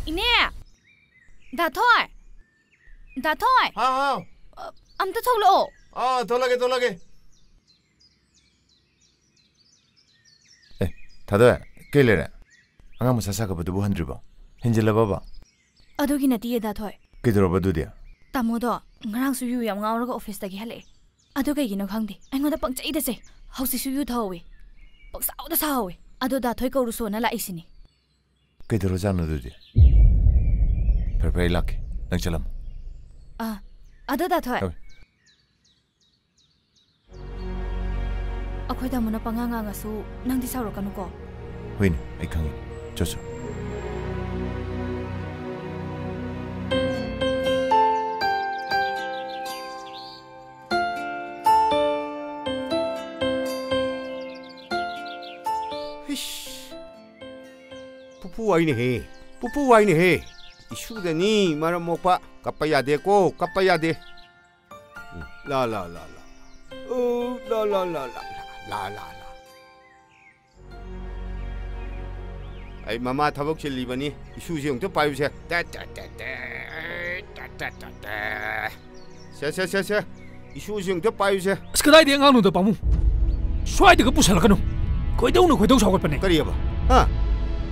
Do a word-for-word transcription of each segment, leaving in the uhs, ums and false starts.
ꯏꯅꯦ! ꯗꯥ ꯊꯣꯏ! ꯗꯥ ꯊꯣꯏ! ꯍꯥꯎ, ꯍꯥꯎ꯫ ꯑ, ꯑꯝꯇ ꯊꯣꯛꯂꯛꯑꯣ꯫ ꯑꯥ, ꯊꯣꯛꯂꯛꯀꯦ, ꯊꯣꯛꯂꯛꯀꯦ꯫ ꯑꯦ, ꯊꯥꯗꯣꯏ, ꯀꯩ ꯂꯩꯔꯦ? ꯑꯉꯥꯡ ꯃꯁꯥ ꯁꯥꯒꯠꯄꯗꯨꯕꯨ ꯍꯟꯗ꯭ꯔꯤꯕꯣ? ꯍꯦꯟꯖꯤꯜꯂꯕꯕ? ꯑꯗꯨꯒꯤ ꯅꯠꯇꯤꯌꯦ, ꯗꯥ ꯊꯣꯏ꯫ ꯀꯩꯗꯧꯔꯕ ꯑꯗꯨꯗꯤ? ꯇꯥꯃꯣꯗꯣ ꯉꯔꯥꯡꯁꯨ ꯌꯨ ꯌꯥꯝ ꯉꯥꯎꯔꯒ ꯑꯣꯐꯤꯁꯇꯒꯤ ꯍꯜꯂꯛꯑꯦ꯫ ꯑꯗꯨ ꯀꯩꯒꯤꯅꯣ ꯈꯪꯗꯦ, ꯑꯩꯉꯣꯟꯗ ꯄꯪꯆꯩꯗ ꯆꯩ꯫ ꯍꯧꯖꯤꯛꯁꯨ ꯌꯨ ꯊꯛꯍꯧꯋꯦ꯫ ꯄꯪꯁꯥꯎꯗ ꯁꯥꯎꯍꯧꯋꯦ꯫ ꯑꯗꯣ ꯗꯥ ꯊꯣꯏ ꯀꯧꯔꯨꯁꯣꯅ ꯂꯥꯛꯏꯁꯤꯅꯤ꯫ ꯀꯩꯗꯧꯔꯖꯥꯠꯅꯣ ꯑꯗꯨꯗꯤ? ꯐꯔꯦ, ꯐꯔꯦ, ꯑꯩ ꯂꯥꯛꯀꯦ꯫ ꯅꯪ ꯆꯠꯂꯝꯃꯣ꯫ ꯑꯥ, ꯑꯗꯣ ꯗꯥ ꯊꯣꯏ꯫ ꯍꯣꯏ꯫ ꯑꯩꯈꯣꯏ ꯇꯥꯃꯣꯅ ꯄꯉꯥꯡ ꯉꯥꯡꯉꯁꯨ ꯅꯪꯗꯤ ꯁꯥꯎꯔꯛꯀꯅꯨꯀꯣ꯫ ꯍꯣꯏꯅꯦ, ꯑꯩ ꯈꯪꯉꯤ꯫ ꯆꯣ, ꯆꯣ꯫ ꯏꯁ꯫ ꯄꯨꯄꯨ ꯋꯥꯏꯅꯦꯍꯦ, ꯄꯨꯄꯨ ꯋꯥꯏꯅꯦꯍꯦ꯫ ꯏꯁꯨꯗꯅꯤ ꯃꯔꯝ ꯃꯣꯛꯄ꯫ ꯀꯞꯄ ꯌꯥꯗꯦꯀꯣ, ꯀꯞꯄ ꯌꯥꯗꯦ꯫ ꯎꯝ, ꯂꯥ, ꯂꯥ, ꯂꯥ, ꯂꯥ꯫ ꯑꯣ, ꯂꯥ, ꯂꯥ, ꯂꯥ, ꯂꯥ, ꯂꯥ, ꯂꯥ, ꯂꯥ꯫ ꯑꯩ ꯃꯃꯥ ꯊꯕꯛ ꯆꯤꯜꯂꯤꯕꯅꯤ꯫ ꯏꯁꯨꯁꯦ ꯑꯃꯨꯛꯇ ꯄꯥꯏꯌꯨꯁꯦ꯫ ꯇꯦ, ꯇꯦ, ꯇꯦ, ꯇꯦ, ꯇꯦ, ꯇꯦ, ꯇꯦ, ꯇꯦ꯫ ꯁꯦ, ꯁꯦ, ꯁꯦ, ꯁꯦ꯫ ꯏꯁꯨꯁꯦ ꯑꯃꯨꯛꯇ ꯄꯥꯏꯌꯨꯁꯦ꯫ ꯑꯁ, ꯀꯗꯥꯏꯗꯩ ꯑꯉꯥꯡꯅꯣꯗ, ꯄꯥꯕꯨꯡ? ꯁ꯭ꯋꯥꯏꯗꯒ ꯄꯨꯁꯜꯂꯛꯀꯅꯨ꯫ ꯈꯣꯏꯗꯧꯅ ꯈꯣꯏꯗꯧ ꯁꯥꯎꯒꯠꯄꯅꯦ꯫ ꯀꯔꯤꯑꯕ? ꯍꯥ?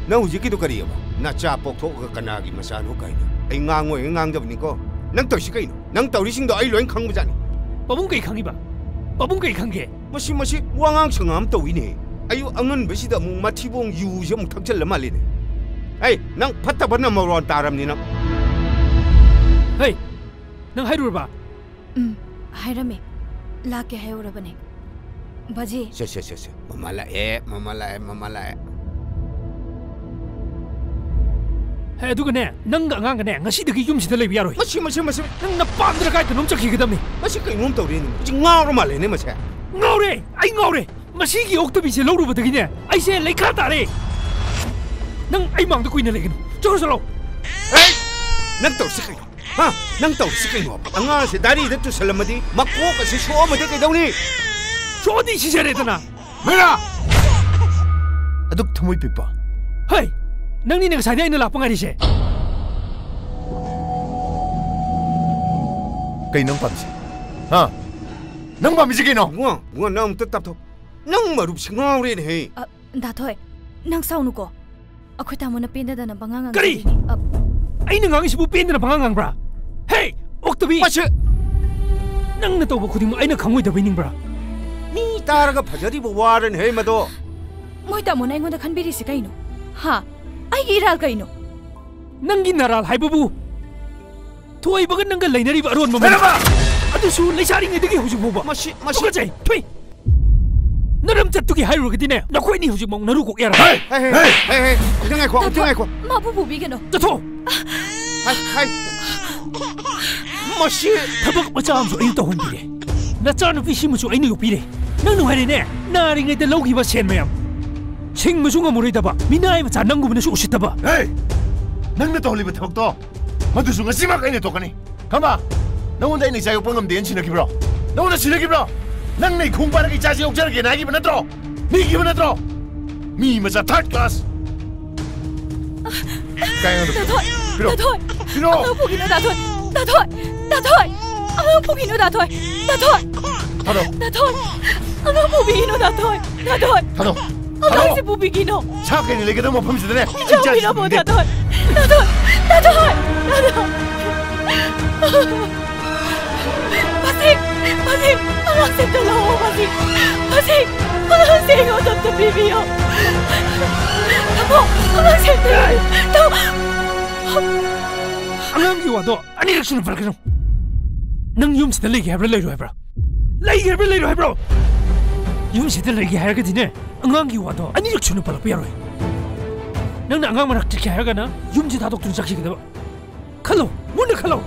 ꯅꯪ ꯍꯧꯖꯤꯛꯀꯤꯗꯣ ꯀꯔꯤꯑꯕ? ꯅꯆꯥ ꯄꯣꯛꯊꯣꯛꯑꯒ ꯀꯅꯥꯒꯤ ꯃꯆꯥꯅꯣ ꯀꯥꯏꯅ? ꯑꯩ ꯉꯥꯡꯉꯣꯏ ꯉꯥꯡꯗꯕꯅꯤꯀꯣ꯫ ꯅꯪ ꯇꯧꯔꯤꯁꯤ ꯀꯩꯅꯣ? ꯅꯪ ꯇꯧꯔꯤꯁꯤꯡꯗꯣ ꯑꯩ ꯂꯣꯏ ꯈꯪꯕꯖꯥꯠꯅꯤ꯫ ꯄꯥꯕꯨꯡ ꯀꯩ ꯈꯪꯉꯤꯕ? ꯄꯥꯕꯨꯡ ꯀꯩ ꯈꯪꯒꯦ? ꯃꯁꯤ, ꯃꯁꯤ ꯋꯥꯉꯥꯡ ꯁꯉꯥꯡ ꯑꯃ ꯇꯧꯏꯅꯦ꯫ ꯑꯌꯨꯛ ꯑꯉꯟꯕꯁꯤꯗ ꯑꯃꯨꯛ ꯃꯊꯤꯕꯣꯡ ꯌꯨꯁꯦ ꯑꯃꯨꯛ ꯊꯛꯆꯜꯂ ꯃꯥꯜꯂꯦꯅꯦ꯫ ꯍꯩ, ꯅꯪ ꯐꯠꯇꯕ ꯅꯝꯕꯔ ꯋꯥꯟ ꯇꯥꯔꯝꯅꯤ ꯅꯪ꯫ ꯍꯩ, ꯅꯪ ꯍꯥꯏꯔꯨꯔꯕ? ꯎꯝ, ꯍꯥꯏꯔꯝꯃꯦ꯫ ꯂꯥꯛꯀꯦ ꯍꯥꯏꯍꯧꯔꯕꯅꯦ꯫ ꯕꯥꯖꯤ꯫ ꯁꯦ, ꯁꯦ, ꯁꯦ, ꯁꯦ꯫ ꯃꯃꯥ ꯂꯥꯛꯑꯦ, ꯃꯃꯥ ꯂꯥꯛꯑꯦ, ꯃꯃꯥ ꯂꯥꯛꯑꯦ꯫ ꯍꯦ, ꯑꯗꯨꯒꯅꯦ, ꯅꯪꯒ ꯑꯉꯥꯡꯒꯅꯦ, ꯉꯁꯤꯗꯒꯤ ꯌꯨꯝꯁꯤꯗ ꯂꯩꯕ ꯌꯥꯔꯣꯏ꯫ ꯃꯁꯤ, ꯃꯁꯤ, ꯃꯁꯤ꯫ ꯅꯪ ꯅꯄꯥꯝꯗꯔ ꯀꯥꯏꯗꯅꯣꯝ ꯆꯠꯈꯤꯒꯗꯕꯅꯤ꯫ ꯃꯁꯤ ꯀꯩꯅꯣꯝ ꯇꯧꯔꯦꯅꯦ꯫ ꯃꯁꯤ ꯉꯥꯎꯔ ꯃꯥꯜꯂꯦꯅꯦ ꯃꯁꯦ꯫ ꯉꯥꯎꯔꯦ! ꯑꯩ ꯉꯥꯎꯔꯦ! ꯃꯁꯤꯒꯤ ꯑꯣꯛꯇꯕꯤꯁꯦ ꯂꯧꯔꯨꯕꯗꯒꯤꯅꯦ, ꯑꯩꯁꯦ ꯂꯩꯈꯥ ꯇꯥꯔꯦ꯫ ꯅꯪ ꯑꯩ ꯃꯥꯡꯗ ꯀꯨꯏꯅ ꯂꯩꯒꯅꯨ꯫ ꯆꯠꯈ꯭ꯔꯣ, ꯆꯠꯂꯣ꯫ ꯍꯦ! ꯅꯪ ꯇꯧꯔꯤꯁꯤ ꯀꯩꯅꯣ? ꯍꯥ? ꯅꯪ ꯇꯧꯔꯤꯁꯤ ꯀꯩꯅꯣ? ꯑꯉꯥꯡꯁꯦ ꯗꯥꯏꯔꯤꯗ ꯇꯨꯁꯜꯂꯝꯃꯗꯤ ꯃꯀꯣꯛ ꯑꯁꯤ ꯁꯣꯛꯑꯝꯃꯗꯤ ꯀꯩꯗꯧꯅꯤ? ꯁꯣꯛꯑꯗꯤ ꯁꯤꯖꯔꯦꯗꯅ꯫ ꯃꯩꯔꯥ! ꯑꯗꯨꯛ ꯊꯃꯣꯏ ꯄꯤꯛꯄ꯫ ꯍꯩ! ꯅꯪꯅꯤꯅꯦ ꯉꯁꯥꯏꯗꯩ ꯑꯩꯅ ꯂꯥꯛꯄ ꯉꯥꯏꯔꯤꯁꯦ꯫ ꯀꯩ ꯅꯪ ꯄꯥꯝꯃꯤꯁꯦ? ꯍꯥ? ꯅꯪ ꯄꯥꯝꯃꯤꯁꯦ ꯀꯩꯅꯣ? ꯏꯕꯨꯡꯉꯣ, ꯏꯕꯨꯡꯉꯣ, ꯅꯪ ꯑꯝꯇ ꯇꯞꯊꯣꯛ꯫ ꯅꯪ ꯃꯔꯨꯞꯁꯦ ꯉꯥꯎꯔꯦꯅꯦꯍꯦ꯫ ꯑ, ꯗꯥ ꯊꯣꯏ, ꯅꯪ ꯁꯥꯎꯅꯨꯀꯣ꯫ ꯑꯩꯈꯣꯏ ꯇꯥꯃꯣꯅ ꯄꯦꯟꯗꯗꯅ ꯄꯉꯥꯡ ꯀꯔꯤ? ꯉꯥꯡꯖꯕꯅꯤ꯫ ꯑ, ꯑꯩꯅ ꯉꯥꯡꯉꯤꯁꯤꯕꯨ ꯄꯦꯟꯗꯅ ꯄꯉꯥꯡ ꯉꯥꯡꯕ꯭ꯔꯥ? ꯍꯦ, ꯑꯣꯛꯇꯕꯤ! ꯃꯁꯤ ꯅꯪꯅ ꯇꯧꯕ ꯈꯨꯗꯤꯡꯃꯛ ꯑꯩꯅ ꯈꯪꯉꯣꯏꯗꯕꯩ ꯅꯤꯡꯕ꯭ꯔꯥ? ꯃꯤ ꯇꯥꯔꯒ ꯐꯖꯔꯤꯕ ꯋꯥꯔꯅꯦꯍꯦ ꯃꯗꯣ꯫ ꯃꯣꯏ ꯇꯥꯃꯣꯅ ꯑꯩꯉꯣꯟꯗ ꯈꯟꯕꯤꯔꯤꯁꯦ ꯀꯩꯅꯣ? ꯍꯥ? ꯑꯩꯒꯤ ꯏꯔꯥꯜ ꯀꯩꯅꯣ? ꯅꯪꯒꯤ ꯅꯔꯥꯜ ꯍꯥꯏꯕꯕꯨ ꯊꯣꯏꯕꯒ ꯅꯪꯒ ꯂꯩꯅꯔꯤꯕ ꯑꯔꯣꯟꯕ ꯃꯔꯤ꯫ ꯀꯩꯗꯧꯕ? ꯑꯗꯨꯁꯨ ꯂꯩꯁꯥꯔꯤꯉꯩꯗꯒꯤ ꯍꯧꯖꯤꯛ ꯐꯥꯎꯕ꯫ ꯃꯁꯤ, ꯃꯁꯤ ꯇꯨꯀꯠꯆꯩ! ꯊꯨꯏ! ꯅꯔꯝꯆꯠꯇꯨꯒꯤ ꯍꯥꯏꯔꯨꯔꯒꯗꯤꯅꯦ, ꯅꯈꯣꯏ ꯑꯅꯤ ꯍꯧꯖꯤꯛꯃꯛ ꯅꯔꯨ ꯀꯣꯛ ꯌꯥꯔꯕ? ꯍꯦ! ꯍꯦ! ꯍꯦ! ꯍꯦ! ꯍꯦ! ꯑꯝꯇ ꯉꯥꯏꯈꯣ, ꯑꯝꯇ ꯉꯥꯏꯈꯣ꯫ ꯃꯥꯕꯨ ꯄꯨꯕꯤꯒꯅꯨ꯫ ꯆꯠꯊꯣꯛ! ꯍꯥꯏ, ꯍꯥꯏ꯫ ꯃꯁꯤ ꯊꯕꯛ ꯃꯆꯥ ꯑꯃꯁꯨ ꯑꯩꯅ ꯇꯧꯍꯟꯕꯤꯔꯦ꯫ ꯅꯆꯥꯅꯨꯄꯤ ꯁꯤꯃꯁꯨ ꯑꯩꯅ ꯌꯣꯛꯄꯤꯔꯦ꯫ ꯅꯪ ꯅꯨꯡꯉꯥꯏꯔꯦꯅꯦ꯫ ꯅꯥꯔꯤꯉꯩꯗ ꯂꯧꯈꯤꯕ ꯁꯦꯟ ꯃꯌꯥꯝ꯫ ꯁꯤꯡꯕꯁꯨ ꯉꯝꯃꯔꯣꯏꯗꯕ, ꯃꯤꯅꯥꯏ ꯃꯆꯥ ꯅꯪꯒꯨꯝꯕꯅꯁꯨ ꯎꯁꯤꯠꯇꯕ꯫ ꯍꯦ! ꯅꯪꯅ ꯇꯧꯍꯜꯂꯤꯕ ꯊꯕꯛꯇꯣ ꯃꯗꯨꯁꯨ ꯉꯁꯤꯃꯛ ꯑꯩꯅ ꯇꯣꯛꯀꯅꯤ꯫ ꯈꯪꯕ? ꯅꯉꯣꯟꯗ ꯑꯩꯅ ꯏꯆꯥ ꯌꯣꯛꯄ ꯉꯝꯗꯦꯅ ꯁꯤꯟꯅꯈꯤꯕ꯭ꯔꯣ? ꯅꯉꯣꯟꯗ ꯁꯤꯟꯅꯈꯤꯕ꯭ꯔꯣ? ꯅꯪꯅ ꯏꯈꯣꯡ ꯄꯥꯏꯔꯒ ꯏꯆꯥꯁꯤ ꯌꯣꯛꯆꯔꯒꯦꯅ ꯍꯥꯏꯈꯤꯕ ꯅꯠꯇ꯭ꯔꯣ? ꯃꯤꯒꯤꯕ ꯅꯠꯇ꯭ꯔꯣ? ꯃꯤ ꯃꯆꯥ third class꯫ ꯀꯥꯏ ꯑꯉꯥꯡꯗꯣ? ꯗꯥ ꯊꯣꯏ! ꯄꯤꯔꯣ꯫ ꯗꯥ ꯊꯣꯏ! ꯄꯤꯔꯣ꯫ ꯑꯉꯥꯡ ꯄꯨꯈꯤꯅꯨ, ꯗꯥ ꯊꯣꯏ! ꯗꯥ ꯊꯣꯏ! ꯗꯥ ꯊꯣꯏ! ꯑꯉꯥꯡ ꯄꯨꯈꯤꯅꯨ, ꯗꯥ ꯊꯣꯏ! ꯗꯥ ꯊꯣꯏ! ꯊꯥꯗꯣꯛ꯫ ꯗꯥ ꯊꯣꯏ! ꯑꯉꯥꯡ ꯄꯨꯕꯤꯒꯤꯅꯨ, ꯗꯥ ꯊꯣꯏ! ꯗꯥ ꯊꯣꯏ! ꯊꯥꯗꯣꯛ꯫ ꯑꯉꯥꯡꯁꯦ ꯊꯥꯗꯣꯛ꯫ ꯄꯨꯕꯤꯒꯤꯅꯣ! ꯁꯥ ꯀꯩꯅ ꯂꯩꯒꯗꯕ ꯃꯐꯝꯁꯤꯗꯅꯦ ꯏꯆꯥꯁꯤ ꯏꯆꯥꯁꯤꯡꯕꯤꯔꯝꯃꯣ, ꯊꯝꯗꯦ꯫ ꯗꯥ ꯊꯣꯏ! ꯗꯥ ꯊꯣꯏ! ꯗꯥ ꯊꯣꯏ! ꯗꯥ ꯊꯣꯏ! ꯃꯁꯤ! ꯃꯁꯤ! ꯑꯉꯥꯡꯁꯦ ꯑꯝꯇ ꯂꯧꯑꯣ, ꯃꯁꯤ! ꯃꯁꯤ! ꯑꯉꯥꯡꯁꯦ ꯑꯩꯉꯣꯟꯗ ꯑꯝꯇ ꯄꯤꯕꯤꯌꯣ! ꯇꯥꯃꯣ! ꯑꯉꯥꯡꯁꯦ ꯑꯝꯇ ꯂꯧꯑꯣ! ꯇꯥꯃꯣ! ꯑꯉꯥꯡꯒꯤ ꯋꯥꯗꯣ ꯑꯅꯤꯔꯛ ꯁꯨꯅ ꯄꯜꯂꯛꯀꯅꯨ꯫ ꯅꯪ ꯌꯨꯝꯁꯤꯗ ꯂꯩꯒꯦ ꯍꯥꯏꯕ꯭ꯔꯥ, ꯂꯩꯔꯣꯏ ꯍꯥꯏꯕ꯭ꯔꯥ? ꯂꯩꯒꯦ ꯍꯥꯏꯕ꯭ꯔꯥ, ꯂꯩꯔꯣꯏ ꯍꯥꯏꯕ꯭ꯔꯣ? ꯌꯨꯝꯁꯤꯗ ꯂꯩꯒꯦ ꯍꯥꯏꯔꯒꯗꯤꯅꯦ, ꯑꯉꯥꯡꯒꯤ ꯋꯥꯗꯣ ꯑꯅꯤꯔꯛ ꯁꯨꯅ ꯄꯜꯂꯛꯄ ꯌꯥꯔꯣꯏ꯫ ꯅꯪꯅ ꯑꯉꯥꯡ ꯃꯅꯥꯛ ꯆꯠꯀꯦ ꯍꯥꯏꯔꯒꯅ ꯌꯨꯝꯁꯤ ꯊꯥꯗꯣꯛꯇꯨꯅ ꯆꯠꯈꯤꯒꯗꯕ꯫ ꯈꯜꯂꯣ, ꯃꯨꯟꯅ ꯈꯜꯂꯣ꯫